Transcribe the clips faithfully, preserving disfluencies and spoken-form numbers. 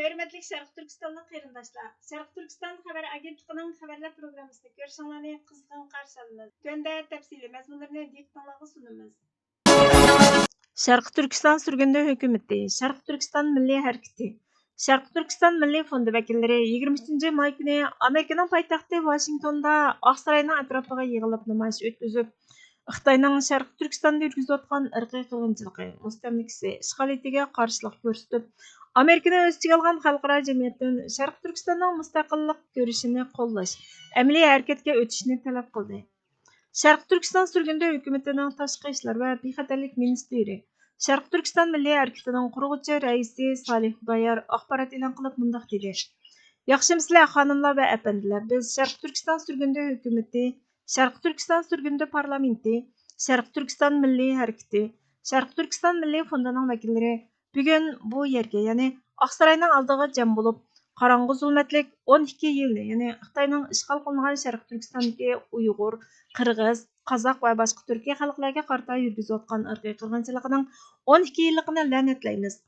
ھۆرمەتلىك شەرقىي تۈركىستانلىق قېرىنداشلار، شەرقىي تۈركىستان خەۋەر ئاگېنتلىقىنىڭ خەۋەرلەر پروگراممىسىنى كۆرۈشۈڭلارنى قىزغىن قارشى ئالىمىز. تۆۋەندە تەپسىلىي مەزمۇنلىرىنى دىققىتىڭلارغا سۇنىمىز. شەرقىي تۈركىستان سۈرگۈندە ھۆكۈمىتى، شەرقىي تۈركىستان مىللىي ھەرىكىتى، شەرقىي تۈركىستان مىللىي فوندى ۋەكىللىرى يىگىرمە ئۈچىنچى ماي كۈنى ئامېرىكىنىڭ پايتەختى ۋاشىنگتوندا ئاقساراينىڭ ئەتراپىغا يىغىلىپ نامايىش ئۆتكۈزۈپ، خىتاينىڭ شەرقىي تۈركىستاندا يۈرگۈزۈۋاتقان ئىرقىي قىرغىنچىلىقى، مۇستەملىكىسى، ئىشغالىيىتىگە قارشىلىق كۆرسىتىپ، ئامېرىكىنى ئۆز ئىچىگە ئالغان خەلقئارا جەمئىيەتتىن شەرقىي تۈركىستاننىڭ مۇستەقىللىق كۈرىشىنى قوللاش، ئەمەلىي ھەرىكەتكە ئۆتۈشنى تەلەپ قىلدى. شەرقىي تۈركىستان سۈرگۈندە ھۆكۈمىتىنىڭ تاشقى ئىشلار ۋە بىخەتەرلىك مىنىستىرى، شەرقىي تۈركىستان مىللىي ھەرىكىتىنىڭ قۇرغۇچى رەئىسى سالىھ خۇدايار ئاخبارات ئېلان قىلىپ مۇنداق دېدى: ياخشىمۇسىلەر خانىملار ۋە ئەپەندىلەر، بىز شەرقىي تۈركىستان سۈرگۈندە ھۆكۈمىتى، شەرقىي تۈركىستان سۈرگۈندە پارلامېنتى، شەرقىي تۈركىستان مىللىي ھەرىكىتى، شەرقىي تۈركىستان مىللىي فوندىنىڭ ۋەكىللىرى بۈگۈن بۇ يەرگە، يەنى ئاقساراينىڭ ئالدىغا جەم بولۇپ، قاراڭغۇ زۇلمەتلىك ئون ئىككى يىلنى، يەنى خىتاينىڭ ئىشغال قىلىنغان شەرقىي تۈركىستاندىكى ئۇيغۇر، قىرغىز، قازاق ۋە باشقا تۈركىي خەلقلەرگە قارىتا يۈرگۈزۈۋاتقان ئىرقىي قىرغىنچىلىقىنىڭ ئون ئىككى يىللىقىنى لەنەتلەيمىز.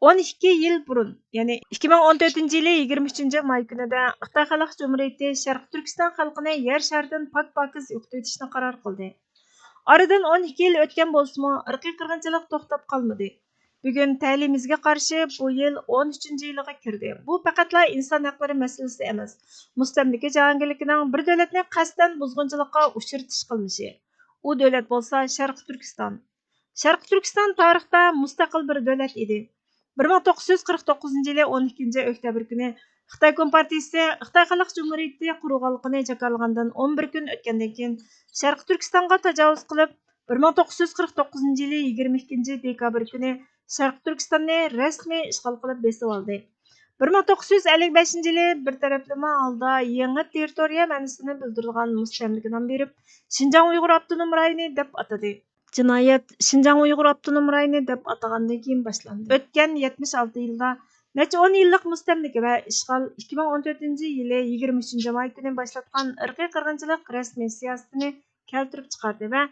ئون ئىككى يىل بۇرۇن، يەنى ئىككى مىڭ ئون تۆتىنچى يىلى يىگىرمە ئۈچىنچى ماي كۈنىدە خىتاي خەلق جۇمھۇرىيىتى شەرقىي تۈركىستان خەلقىنى يەر شارىدىن پاك-پاكىز يوقىتىۋېتىشنى قارار قىلدى. ئارىدىن ئون ئىككى يىل ئۆتكەن بولسىمۇ، ئىرقىي قىرغىنچىلىق توختاپ قالمىدى. بۈگۈن تەلىيىمىزگە قارشى بۇ يىل ئون ئۈچىنچى يىلىغا كىردى. بۇ پەقەتلا ئىنسان ھەقلىرى مەسىلىسى ئەمەس، مۇستەملىكە جاھانگىرلىكىنىڭ بىر دۆلەتنى قەستەن بۇزغۇنچىلىققا ئۇچرىتىش قىلمىشى. ئۇ دۆلەت بولسا شەرقىي تۈركىستان. شەرقىي تۈركىستان تارىختا مۇستەقىل بىر دۆلەت ئىدى. بىر مىڭ توققۇز يۈز قىرىق توققۇزىنچى يىلى ئون ئىككىنچى ئۆكتەبىر كۈنى خىتاي كومپارتىيىسى خىتاي خەلق جۇمھۇرىيىتى قۇرۇلغانلىقىنى جاكارلىغاندىن ئون بىر كۈن ئۆتكەندىن كېيىن، شەرقىي تۈركىستانغا تاجاۋۇز قىلىپ، بىر مىڭ توققۇز يۈز قىرىق توققۇزىنچى يىلى يىگىرمە ئىككىنچى دېكابىر كۈنى شەرقىي تۈركىستاننى رەسمىي ئىشغال قىلىپ بېسىۋالدى. بىر مىڭ توققۇز يۈز ئەللىك بەشىنچى يىلى بىر تەرەپلىمە ھالدا يېڭى تېررىتورىيە مەنىسىنى بىلدۈرىدىغان مۇستەملىكە نام بېرىپ، شىنجاڭ ئۇيغۇر ئاپتونوم رايونى دەپ ئاتىدى. جىنايەت شىنجاڭ ئۇيغۇر ئاپتونوم رايونى دەپ ئاتىغاندىن كېيىن باشلاندى. ئۆتكەن يەتمىش ئالتە يىلدا نەچچە ئون يىللىق مۇستەملىكە ۋە ئىشغال ئىككى مىڭ ئون تۆتىنچى يىلى يىگىرمە ئۈچىنچى ماي كۈنى باشلاتقان ئىرقىي قىرغىنچىلىق رەسمىي سىياسىتىنى كەلتۈرۈپ چىقاردى ۋە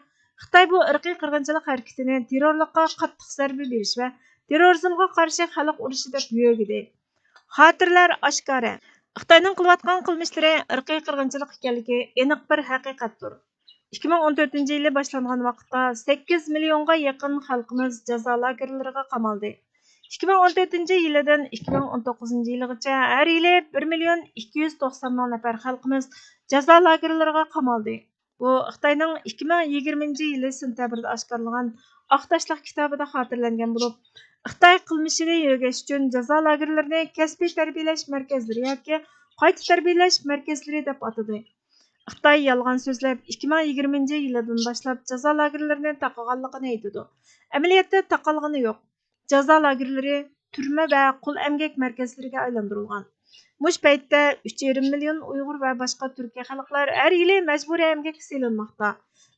خىتاي بۇ ئىرقىي قىرغىنچىلىق ھەرىكىتىنى تېررورلۇققا قاتتىق زەربە بېرىش ۋە تېررورىزمغا قارشى خەلق ئۇرۇشى دەپ يۆگىدى. خاتىرىلەر ئاشكارا. خىتاينىڭ قىلىۋاتقان قىلمىشلىرى ئىرقىي قىرغىنچىلىق ئىكەنلىكى ئېنىق بىر ھەقىقەتتۇر. ئىككى مىڭ ئون تۆتىنچى يىلى باشلانغان ۋاقىتتا سەككىز مىليونغا يېقىن خەلقىمىز جازا لاگېرلىرىغا قامالدى. ئىككى مىڭ ئون تۆتىنچى يىلىدىن ئىككى مىڭ ئون توققۇزىنچى يىلىغىچە ھەر يىلى بىر مىليون ئىككى يۈز توقسان مىڭ نەپەر خەلقىمىز جازا لاگېرلىرىغا قامالدى. بۇ خىتاينىڭ ئىككى مىڭ يىگىرمىنچى يىلى سېنتەبىردە ئاشكارىلىغان ئاق تاشلىق كىتابىدا خاتىرىلەنگەن بولۇپ، خىتاي قىلمىشىنى يۆگەش ئۈچۈن جازا لاگېرلىرىنى كەسپىي تەربىيەلەش مەركەزلىرى ياكى قايتا تەربىيەلەش مەركەزلىرى دەپ ئاتىدى. خىتاي يالغان سۆزلەپ، ئىككى مىڭ يىگىرمىنچى يىلىدىن باشلاپ جازا لاگېرلىرىنى تاقىغانلىقىنى ئېيتىدۇ. ئەمەلىيەتتە تاقالغىنى يوق. جازا لاگېرلىرى تۈرمە ۋە قۇل ئەمگەك مەركەزلىرىگە ئايلاندۇرۇلغان. مۇشۇ پەيتتە ئۈچ يېرىم مىليون ئۇيغۇر ۋە باشقا تۈركىي خەلقلەر ھەر يىلى مەجبۇرىي ئەمگەككە سېلىنماقتا.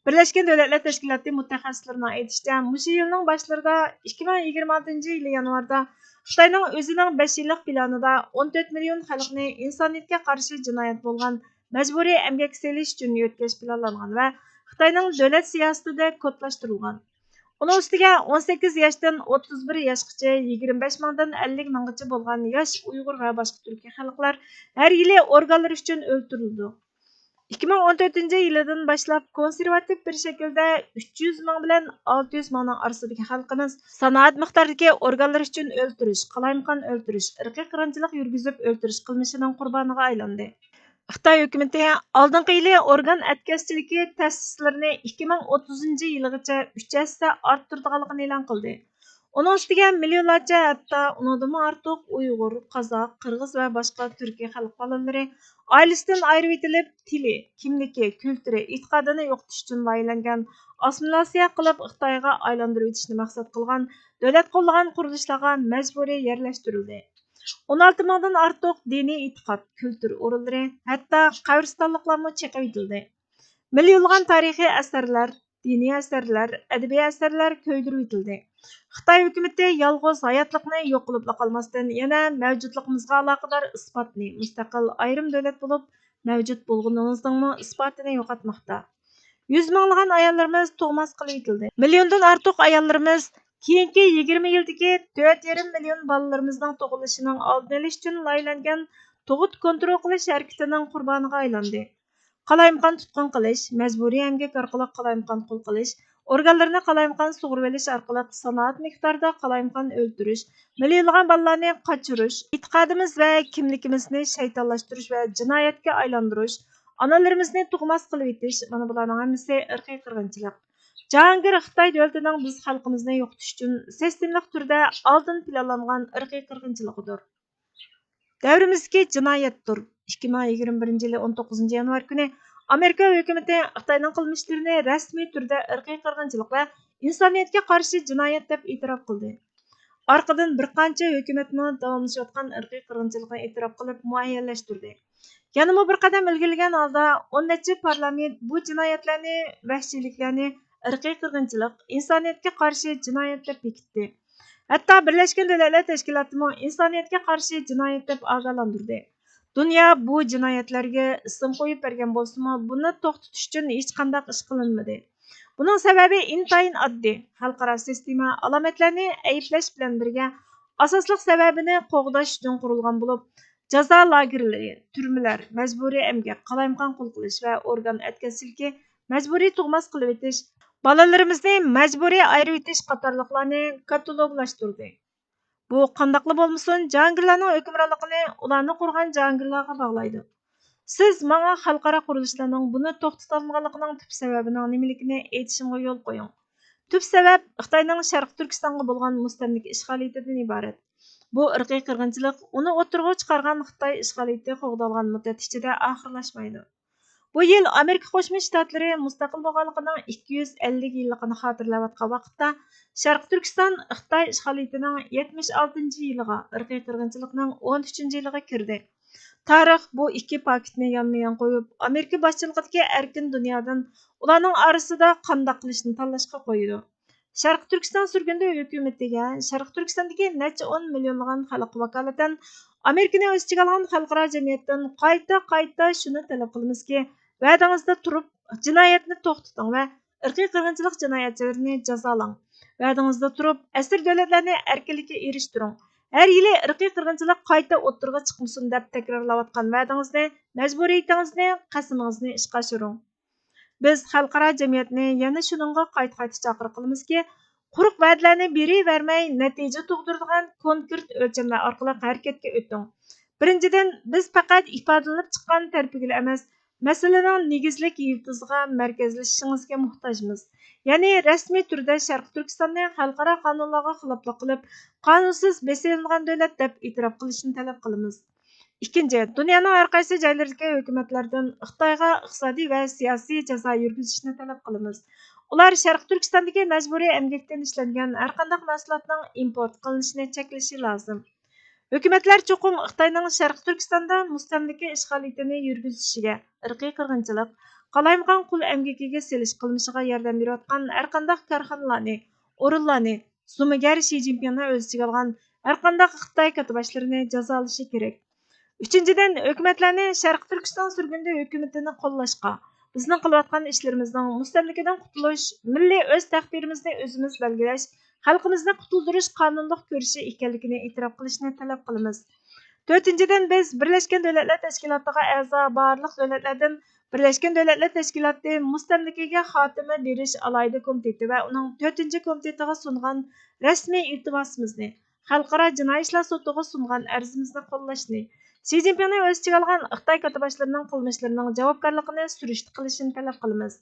بىرلەشكەن دۆلەتلەر تەشكىلاتى مۇتەخەسسىسلىرىنىڭ ئېيتىشىچە، مۇشۇ يىلنىڭ باشلىرىدا، ئىككى مىڭ يىگىرمە ئالتىنچى يىلى يانۋاردا خىتاينىڭ ئۆزىنىڭ بەش يىللىق پىلانىدا ئون تۆت مىليون خەلقنى ئىنسانىيەتكە قارشى جىنايەت بولغان مەجبۇرىي ئەمگەككە سېلىش ئۈچۈن يۆتكەش پىلانلانغان ۋە خىتاينىڭ دۆلەت سىياسىتىدە كودلاشتۇرۇلغان. ئۇنىڭ ئۈستىگە ئون سەككىز ياشتىن ئوتتۇز بىر ياشقىچە يىگىرمە بەش مىڭدىن ئەللىك مىڭغىچە بولغان ياش ئۇيغۇر ۋە باشقا تۈركىي خەلقلەر ھەر يىلى ئورگانلىرى ئۈچۈن ئۆلتۈرۈلىدۇ. ئىككى مىڭ ئون تۆتىنچى يىلىدىن باشلاپ كونسېرۋاتىپ بىر شەكىلدە ئۈچ يۈز مىڭ بىلەن ئالتە يۈز مىڭنىڭ ئارىسىدىكى خەلقىمىز سانائەت مىقدارىدىكى ئورگانلىرى ئۈچۈن ئۆلتۈرۈش، قالايمىقان ئۆلتۈرۈش، ئىرقىي قىرغىنچىلىق يۈرگۈزۈپ ئۆلتۈرۈش قىلمىشىنىڭ قۇربانىغا ئايلاندى. خىتاي ھۆكۈمىتى ئالدىنقى يىلى ئورگان ئەتكەسچىلىكى تەسىسلىرىنى ئىككى مىڭ ئوتتۇزىنچى يىلىغىچە ئۈچ ھەسسە ئارتتۇرىدىغانلىقىنى ئېلان قىلدى. ئۇنىڭ ئۈستىگە مىليونلارچە، ھەتتا ئۇنىڭدىنمۇ ئارتۇق ئۇيغۇر، قازاق، قىرغىز ۋە باشقا تۈركىي خەلق بالىلىرى ئائىلىسىدىن ئايرىۋېتىلىپ، تىلى، كىملىكى، كۈلتۈرى، ئېتىقادىنى يوقىتىش ئۈچۈن لايىھەلەنگەن ئاسسىمىلياتسىيە قىلىپ خىتايغا ئايلاندۇرۇۋېتىشنى مەقسەت قىلغان دۆلەت قوللىغان قۇرۇلۇشلارغا مەجبۇرىي يەرلەشتۈرۈلدى. ئون ئالتە مىڭدىن ئارتۇق دىنىي ئېتىقاد، كۈلتۈر ئورۇنلىرى، ھەتتا قەبرىستانلىقلارمۇ چېقىۋېتىلدى. مىليونلىغان تارىخىي ئەسەرلەر، دىنىي ئەسەرلەر، ئەدەبىي ئەسەرلەر كۆيدۈرۈۋېتىلدى. خىتاي ھۆكۈمىتى يالغۇز ھاياتلىقنى يوق قىلىپلا قالماستىن، يەنە مەۋجۇتلۇقىمىزغا ئالاقىدار ئىسپاتنى، مۇستەقىل ئايرىم دۆلەت بولۇپ مەۋجۇت بولغىنىمىزنىڭمۇ ئىسپاتىنى يوقاتماقتا. يۈز مىڭلىغان ئاياللىرىمىز تۇغماس قىلىۋېتىلدى. مىليوندىن ئارتۇق ئاياللىرىمىز كېيىنكى يىگىرمە يىلدىكى تۆت يېرىم مىليون بالىلىرىمىزنىڭ تۇغۇلۇشىنىڭ ئالدىنى ئېلىش ئۈچۈن لايىھەلەنگەن تۇغۇت كونترول قىلىش ھەرىكىتىنىڭ قۇربانىغا ئايلاندى. قالايمىقان تۇتقۇن قىلىش، مەجبۇرىي ئەمگەك ئارقىلىق قالايمىقان قۇل قىلىش، ئورگانلىرىنى قالايمىقان سۇغۇرۇۋېلىش ئارقىلىق سانائەت مىقدارىدا قالايمىقان ئۆلتۈرۈش، مىليونلىغان بالىلارنى قاچۇرۇش، ئېتىقادىمىز ۋە كىملىكىمىزنى شەيتانلاشتۇرۇش ۋە جىنايەتكە ئايلاندۇرۇش، ئانىلىرىمىزنى تۇغماس قىلىۋېتىش، مانا بۇلارنىڭ ھەممىسى ئىرقىي قىرغىنچىلىق. جاھانگىر خىتاي دۆلىتىنىڭ بىز خەلقىمىزنى يوقىتىش ئۈچۈن سىستېمىلىق تۈردە ئالدىن پىلانلانغان ئىرقىي قىرغىنچىلىقىدۇر. دەۋرىمىزدىكى جىنايەتتۇر. ئىككى مىڭ يىگىرمە بىرىنچى يىلى ئون توققۇزىنچى يانۋار كۈنى ئامېرىكا ھۆكۈمىتى خىتاينىڭ قىلمىشلىرىنى رەسمىي تۈردە ئىرقىي قىرغىنچىلىق ۋە ئىنسانىيەتكە قارشى جىنايەت دەپ ئېتىراپ قىلدى. ئارقىدىن بىر قانچە ھۆكۈمەتمۇ داۋاملىشىۋاتقان ئىرقىي قىرغىنچىلىقنى ئېتىراپ قىلىپ مۇئەييەنلەشتۈردى. يەنىمۇ بىر قەدەم ئىلگىرىلىگەن ھالدا ئون نەچچە پارلامېنت بۇ جىنايەتلەرنى ۋەھشىيلىكلەرنى ئىرقىي قىرغىنچىلىق، ئىنسانىيەتكە قارشى جىنايەت دەپ بېكىتتى. ھەتتا بىرلەشكەن دۆلەتلەر تەشكىلاتىمۇ ئىنسانىيەتكە قارشى جىنايەت دەپ ئاگاھلاندۇردى. دۇنيا بۇ جىنايەتلەرگە ئىسىم قويۇپ بەرگەن بولسىمۇ، بۇنى توختىتىش ئۈچۈن ھېچقانداق ئىش قىلىنمىدى. بۇنىڭ سەۋەبى ئىنتايىن ئاددىي. خەلقئارا سىستېما ئالامەتلەرنى ئەيىبلەش بىلەن بىرگە، ئاساسلىق سەۋەبىنى قوغداش ئۈچۈن قۇرۇلغان بولۇپ، جازا لاگېرلىرى، تۈرمىلەر، مەجبۇرىي ئەمگەك، قالايمىقان قۇل قىلىش ۋە ئورگان ئەتكەسچىلىكى، مەجبۇرىي تۇغماس قىلىۋېتىش، بالىلىرىمىزنى مەجبۇرىي ئايرىۋېتىش قاتارلىقلارنى كاتالوگلاشتۇردى. بۇ قانداقلا بولمىسۇن، جاھانگىرلارنىڭ ھۆكۈمرانلىقىنى ئۇلارنى قۇرغان جاھانگىرلارغا باغلايدۇ. سىز ماڭا خەلقئارا قۇرۇلۇشلارنىڭ بۇنى توختىتالمىغانلىقىنىڭ تۈپ سەۋەبىنىڭ نېمىلىكىنى ئېيتىشىمغا يول قويۇڭ. تۈپ سەۋەب خىتاينىڭ شەرقىي تۈركىستانغا بولغان مۇستەملىكە ئىشغالىيىتىدىن ئىبارەت. بۇ ئىرقىي قىرغىنچىلىق ئۇنى ئوتتۇرىغا چىقارغان خىتاي ئىشغالىيىتى قوغدالغان مۇددەت ئىچىدە ئاخىرلاشمايدۇ. بۇ يىل ئامېرىكا قوشما شتاتلىرى مۇستەقىل بولغانلىقىنىڭ ئىككى يۈز ئەللىك يىللىقىنى خاتىرىلەۋاتقان ۋاقىتتا، شەرقىي تۈركىستان خىتاي ئىشغالىيىتىنىڭ يەتمىش ئالتىنچى يىلىغا، ئىرقىي قىرغىنچىلىقنىڭ ئون ئۈچىنچى يىلىغا كىردى. تارىخ بۇ ئىككى پاكىتنى يانمۇ يان قويۇپ، ئامېرىكا باشچىلىقىدىكى ئەركىن دۇنيادىن ئۇلارنىڭ ئارىسىدا قانداق قىلىشنى تاللاشقا قويىدۇ. شەرقىي تۈركىستان سۈرگۈندە ھۆكۈمىتىگە شەرقىي تۈركىستاندىكى نەچچە ئون مىليونلىغان خەلققە ۋاكالىتەن ئامېرىكىنى ئۆز ئىچىگە ئالغان خەلقئارا جەمئىيەتتىن قايتا، قايتا شۇنى تەلەپ قىلىمىزكى، ۋەدىڭىزدە تۇرۇپ جىنايەتنى توختىتىڭ ۋە ئىرقىي قىرغىنچىلىق جىنايەتچىلىرىنى جازالاڭ. ۋەدىڭىزدە تۇرۇپ ئەسىر دۆلەتلەرنى ئەركىنلىككە ئېرىشتۈرۈڭ. ھەر يىلى ئىرقىي قىرغىنچىلىق قايتا ئوتتۇرىغا چىقمىسۇن دەپ تەكرارلاۋاتقان ۋەدىڭىزنى، مەجبۇرىيىتىڭىزنى، قەسىمىڭىزنى ئىشقا ئاشۇرۇڭ. بىز خەلقئارا جەمئىيەتنى يەنە شۇنىڭغا قايتا-قايتا چاقىرىق قىلىمىزكى، قۇرۇق ۋەدىلەرنى بېرىۋەرمەي، نەتىجە تۇغدۇرىدىغان كونكرېت ئۆلچەملەر ئارقىلىق ھەرىكەتكە ئۆتۈڭ. بىرىنچىدىن، بىز پەقەت ئىپادىلىنىپ چىققان تەرىپىگىلا ئەمەس، مەسىلىنىڭ نېگىزلىك يىلتىزىغا مەركەزلىشىشىڭىزگە موھتاجمىز. يەنى رەسمىي تۈردە شەرقىي تۈركىستاننى خەلقئارا قانۇنلارغا خىلاپلىق قىلىپ، قانۇنسىز بېسىۋېلىنغان دۆلەت دەپ ئېتىراپ قىلىشنى تەلەپ قىلىمىز. ئىككىنچى، دۇنيانىڭ ھەر قايسى جايلىرىدىكى ھۆكۈمەتلەردىن خىتايغا ئىقتىسادىي ۋە سىياسىي جازا يۈرگۈزۈشنى تەلەپ قىلىمىز. ئۇلار شەرقىي تۈركىستاندىكى مەجبۇرىي ئەمگەكتىن ئىشلەنگەن ھەرقانداق مەھسۇلاتنىڭ ئىمپورت قىلىنىشىنى چەكلىشى لازىم. ھۆكۈمەتلەر چوقۇم خىتاينىڭ شەرقىي تۈركىستاندا مۇستەملىكە ئىشغالىيىتىنى يۈرگۈزۈشىگە، ئىرقىي قىرغىنچىلىق، قالايمىقان قۇل ئەمگىكىگە سېلىش قىلمىشىغا ياردەم بېرىۋاتقان ھەرقانداق كارخانىلارنى، ئورۇنلارنى، زۇمىگەر شى جىنپىڭنى ئۆز ئىچىگە ئالغان ھەرقانداق خىتاي كاتتىباشلىرىنى جازالىشى كېرەك. ئۈچىنچىدىن، ھۆكۈمەتلەرنى شەرقىي تۈركىستان سۈرگۈندە ھۆكۈمىتىنى قوللاشقا، بىزنىڭ قىلىۋاتقان ئىشلىرىمىزنىڭ مۇستەملىكىدىن قۇتۇلۇش، مىللىي ئۆز تەقدىرىمىزنى ئۆزىمىز بەلگىلەش، خەلقىمىزنى قۇتۇلدۇرۇش قانۇنلۇق كۈرىشى ئىكەنلىكىنى ئېتىراپ قىلىشنى تەلەپ قىلىمىز. تۆتىنچىدىن، بىز بىرلەشكەن دۆلەتلەر تەشكىلاتىغا ئەزا بارلىق دۆلەتلەردىن بىرلەشكەن دۆلەتلەر تەشكىلاتى مۇستەملىكىگە خاتىمە بېرىش ئالاھىدە كومىتېتى ۋە ئۇنىڭ تۆتىنچى كومىتېتىغا سۇنغان رەسمىي ئىلتىماسىمىزنى، خەلقئارا جىنايى ئىشلار سوتىغا سۇنغان ئەرزىمىزنى قوللاشنى، شى جىنپىڭنى ئۆز ئىچىگە ئالغان خىتاي كاتتىباشلىرىنىڭ قىلمىشلىرىنىڭ جاۋابكارلىقىنى سۈرۈشتە قىلىشىنى تەلەپ قىلىمىز.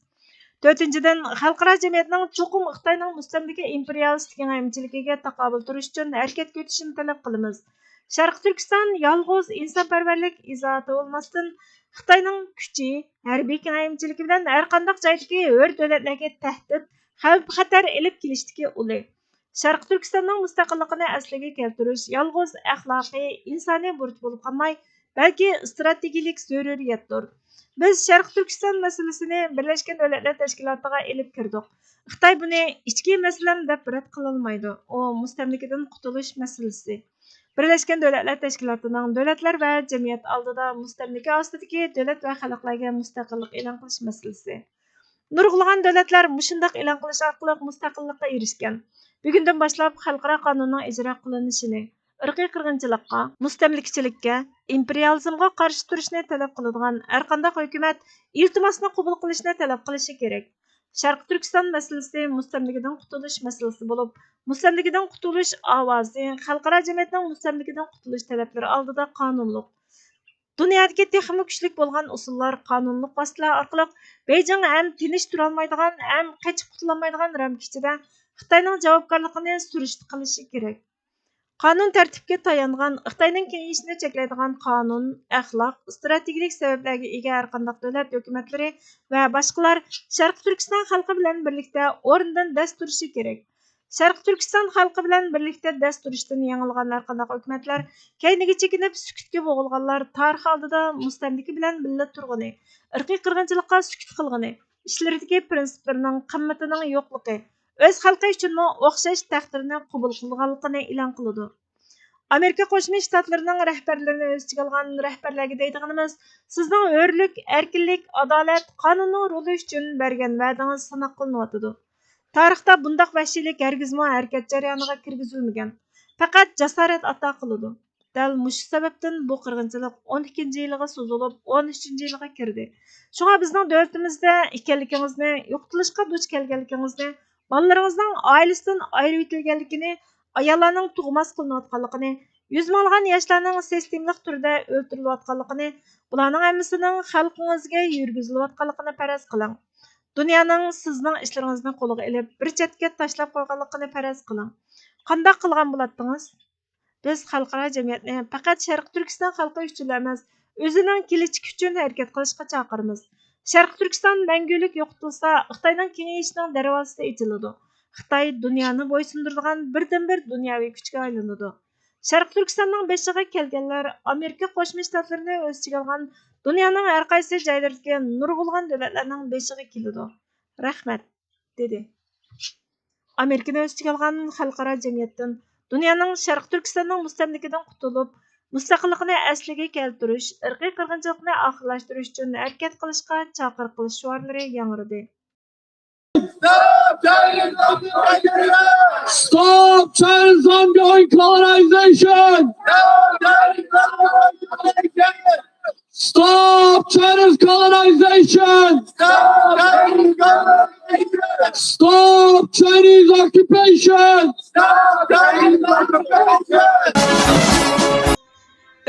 تۆتىنچىدىن، خەلقئارا جەمئىيەتنىڭ چوقۇم خىتاينىڭ مۇستەملىكە ئىمپېرىيالىستىك كېڭەيمىچىلىكىگە تاقابىل تۇرۇش ئۈچۈن ھەرىكەتكە ئۆتۈشىنى تەلەپ قىلىمىز. شەرقىي تۈركىستان يالغۇز ئىنسانپەرۋەرلىك ئىزاھاتى بولماستىن، خىتاينىڭ كۈچى، ھەربىي كېڭەيمىچىلىكى بىلەن ھەرقانداق جايدىكى ھۆر دۆلەتلەرگە تەھدىت، خەۋپ-خەتەر ئېلىپ كېلىشتىكى ئۇلى. شەرقىي تۈركىستاننىڭ مۇستەقىللىقىنى ئەسلىگە كەلتۈرۈش يالغۇز ئەخلاقىي، ئىنسانىي بۇرچ بولۇپ قالماي، بەلكى ئىستراتېگىيەلىك زۆرۈرىيەتتۇر. بىز شەرقىي تۈركىستان مەسىلىسىنى بىرلەشكەن دۆلەتلەر تەشكىلاتىغا ئېلىپ كىردۇق. خىتاي بۇنى ئىچكى مەسىلەم دەپ رەت قىلالمايدۇ. ئۇ مۇستەملىكىدىن قۇتۇلۇش مەسىلىسى. بىرلەشكەن دۆلەتلەر تەشكىلاتىنىڭ دۆلەتلەر ۋە جەمئىيەت ئالدىدا مۇستەملىكە ئاستىدىكى دۆلەت ۋە خەلقلەرگە مۇستەقىللىق ئېلان قىلىش مەسىلىسى. نۇرغۇنلىغان دۆلەتلەر مۇشۇنداق ئېلان قىلىش ئارقىلىق مۇستەقىللىققا ئېرىشكەن. بۈگۈندىن باشلاپ خەلقئارا قانۇننىڭ ئىجرا قىلىنىشىنى، ئىرقىي قىرغىنچىلىققا، مۇستەملىكىچىلىككە، ئىمپېرىيالىزمغا قارشى تۇرۇشنى تەلەپ قىلىدىغان ھەرقانداق ھۆكۈمەت ئىلتىماسنى قوبۇل قىلىشنى تەلەپ قىلىشى كېرەك. شەرقىي تۈركىستان مەسىلىسى مۇستەملىكىدىن قۇتۇلۇش مەسىلىسى بولۇپ، مۇستەملىكىدىن قۇتۇلۇش ئاۋازى خەلقئارا جەمئىيەتنىڭ مۇستەملىكىدىن قۇتۇلۇش تەلەپلىرى ئالدىدا قانۇنلۇق. دۇنيادىكى تېخىمۇ كۈچلۈك بولغان ئۇسۇللار، قانۇنلۇق ۋاسىتىلەر ئارقىلىق بېيجىڭ ھەم تىنچ تۇرالمايدىغان، ھەم قېچىپ قۇتۇلالمايدىغان رامكا ئىچىدە خىتاينىڭ جاۋابكارلىقىنى سۈرۈشتە قىلىشى كېرەك. قانۇن تەرتىپكە تايانغان، خىتاينىڭ كېڭىيىشىنى چەكلەيدىغان قانۇن، ئەخلاق، ئىستراتېگىيىلىك سەۋەبلەرگە ئىگە ھەرقانداق دۆلەت ھۆكۈمەتلىرى ۋە باشقىلار شەرقىي تۈركىستان خەلقى بىلەن بىرلىكتە ئورنىدىن دەس تۇرۇشى كېرەك. شەرقىي تۈركىستان خەلقى بىلەن بىرلىكتە دەس تۇرۇشتىن يېڭىلغان ھەرقانداق ھۆكۈمەتلەر كەينىگە چېكىنىپ، سۈكۈتكە بوغۇلغانلار تارىخ ئالدىدا مۇستەملىكە بىلەن بىللە تۇرغىنى، ئىرقىي قىرغىنچىلىققا سۈكۈت قىلغىنى، ئىچلىرىدىكى پىرىنسىپلىرىنىڭ قىممىتىنىڭ يوقلۇقى، ئۆز خەلقى ئۈچۈنمۇ ئوخشاش تەقدىرنى قوبۇل قىلىدىغانلىقىنى ئېلان قىلىدۇ. ئامېرىكا قوشما شتاتلىرىنىڭ رەھبەرلىرىنى ئۆز ئىچىگە ئالغان رەھبەرلەرگە دەيدىغىنىمىز، سىزنىڭ ھۆرلۈك، ئەركىنلىك، ئادالەت، قانۇننىڭ رولى ئۈچۈن بەرگەن ۋەدىڭىز سىناق قىلىنىۋاتىدۇ. تارىختا بۇنداق ۋەھشىيلىك ھەرگىزمۇ ھەرىكەت جەريانىغا كىرگۈزۈلمىگەن، پەقەت جاسارەت ئاتا قىلىدۇ. دەل مۇشۇ سەۋەبتىن بۇ قىرغىنچىلىق ئون ئىككىنچى يىلىغا سوزۇلۇپ، ئون ئۈچىنچى يىلىغا كىردى. شۇڭا بىزنىڭ دۆلىتىمىزدە ئىكەنلىكىڭىزنى، يوقىتىلىشقا دۇچ كەلگەنلىكىڭىزنى، بالىلىرىڭىزنىڭ ئائىلىسىدىن ئايرىۋېتىلگەنلىكىنى، ئاياللارنىڭ تۇغماس قىلىنىۋاتقانلىقىنى، يۈز مىڭلىغان ياشلارنىڭ سىستېمىلىق تۈردە ئۆلتۈرۈلۈۋاتقانلىقىنى، بۇلارنىڭ ھەممىسىنىڭ خەلقىڭىزگە يۈرگۈزۈلۈۋاتقانلىقىنى پەرەز قىلىڭ. دۇنيانىڭ سىزنىڭ ئىشلىرىڭىزنى قولىغا ئېلىپ، بىر چەتكە تاشلاپ قويغانلىقىنى پەرەز قىلىڭ. قانداق قىلغان بولاتتىڭىز؟ بىز خەلقئارا جەمئىيەتنى پەقەت شەرقىي تۈركىستان خەلقى ئۈچۈنلا ئەمەس، ئۆزىنىڭ كېلىچىكى ئۈچۈن ھەرىكەت قىلىشقا چاقىرىمىز. شەرقىي تۈركىستان مەڭگۈلۈك يوقىتىلسا، خىتاينىڭ كېڭىيىشىنىڭ دەرۋازىسى ئېچىلىدۇ. خىتاي دۇنيانى بويسۇندۇرىدىغان بىردىنبىر دۇنياۋى كۈچكە ئايلىنىدۇ. شەرقىي تۈركىستاننىڭ بېشىغا كەلگەنلەر ئامېرىكا قوشما شتاتلىرىنى ئۆز ئىچىگە ئالغان دۇنيانىڭ ھەر قايسى جايلىرىدىكى نۇرغۇنلىغان دۆلەتلەرنىڭ بېشىغا كېلىدۇ. رەھمەت، دېدى. ئامېرىكىنى ئۆز ئىچىگە ئالغان خەلقئارا جەمئىيەتتىن دۇنيانىڭ شەرقىي تۈركىستاننىڭ مۇستەملىكىدىن قۇتۇلۇپ، مۇستەقىللىقىنى ئەسلىگە كەلتۈرۈش، ئىرقىي قىرغىنچىلىقنى ئاخىرلاشتۇرۇش ئۈچۈن ھەرىكەت قىلىشقا چاقىرىق قىلىش شوئارلىرى ياڭرىدى. Stop China's ongoing colonization! Stop China's colonization! Stop Chinese occupation!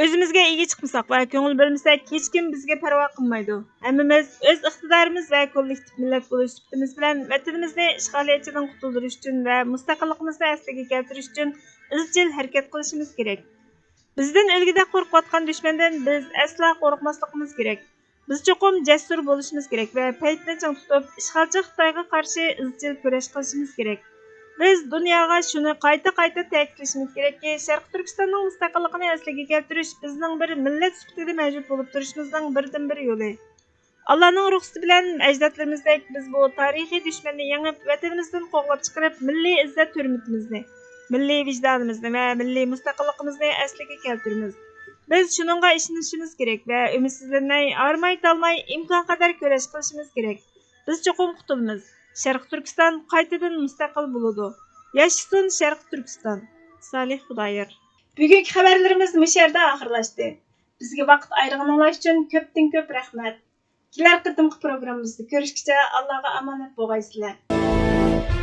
ئۆزىمىزگە ئىگە چىقمىساق ۋە كۆڭۈل بۆلمىسەك، ھېچكىم بىزگە پەرۋا قىلمايدۇ. ھەممىمىز ئۆز ئىقتىدارىمىز ۋە كوللېكتىپ مىللەت بولۇش سۈپىتىمىز بىلەن ۋەتىنىمىزنى ئىشغالىيەتچىدىن قۇتۇلدۇرۇش ئۈچۈن ۋە مۇستەقىللىقىمىزنى ئەسلىگە كەلتۈرۈش ئۈچۈن ئىزچىل ھەرىكەت قىلىشىمىز كېرەك. بىزدىن ئۆلگۈدەك قورقۇۋاتقان دۈشمەندىن بىز ئەسلا قورقماسلىقىمىز كېرەك. بىز چوقۇم جەسۇر بولۇشىمىز كېرەك ۋە پەيتنى چىڭ تۇتۇپ، ئىشغالچى خىتايغا قارشى ئىزچىل كۈرەش قىلىشىمىز كېرەك. بىز دۇنياغا شۇنى قايتا-قايتا تەكىتلىشىمىز كېرەككى، شەرقىي تۈركىستاننىڭ مۇستەقىللىقىنى ئەسلىگە كەلتۈرۈش بىزنىڭ بىر مىللەت سۈپىتىدە مەۋجۇت بولۇپ تۇرۇشىمىزنىڭ بىردىنبىر يولى. ئاللانىڭ رۇخسىتى بىلەن ئەجدادلىرىمىزدەك بىز بۇ تارىخىي دۈشمەننى يېڭىپ، ۋەتىنىمىزدىن قوغلاپ چىقىرىپ، مىللىي ئىززەت-ھۆرمىتىمىزنى، مىللىي ۋىجدانىمىزنى ۋە مىللىي مۇستەقىللىقىمىزنى ئەسلىگە كەلتۈرىمىز. بىز شۇنىڭغا ئىشىنىشىمىز كېرەك ۋە ئۈمىدسىزلەنمەي، ھارماي-تالماي ئىمكانقەدەر كۈرەش قىلىشىمىز كېرەك. بىز چوقۇم قۇتۇلىمىز. شەرقىي تۈركىستان قايتىدىن مۇستەقىل بولىدۇ. ياشىسۇن شەرقىي تۈركىستان! سالىھ خۇدايار. بۈگۈنكى خەۋەرلىرىمىز مۇشۇ يەردە ئاخىرلاشتى. بىزگە ۋاقىت ئايرىغىنىڭلار ئۈچۈن كۆپتىن كۆپ رەھمەت. كېلەر قېتىمقى پروگراممىمىزدا كۆرۈشكىچە ئاللاغا ئامانەت بولغايسىلەر.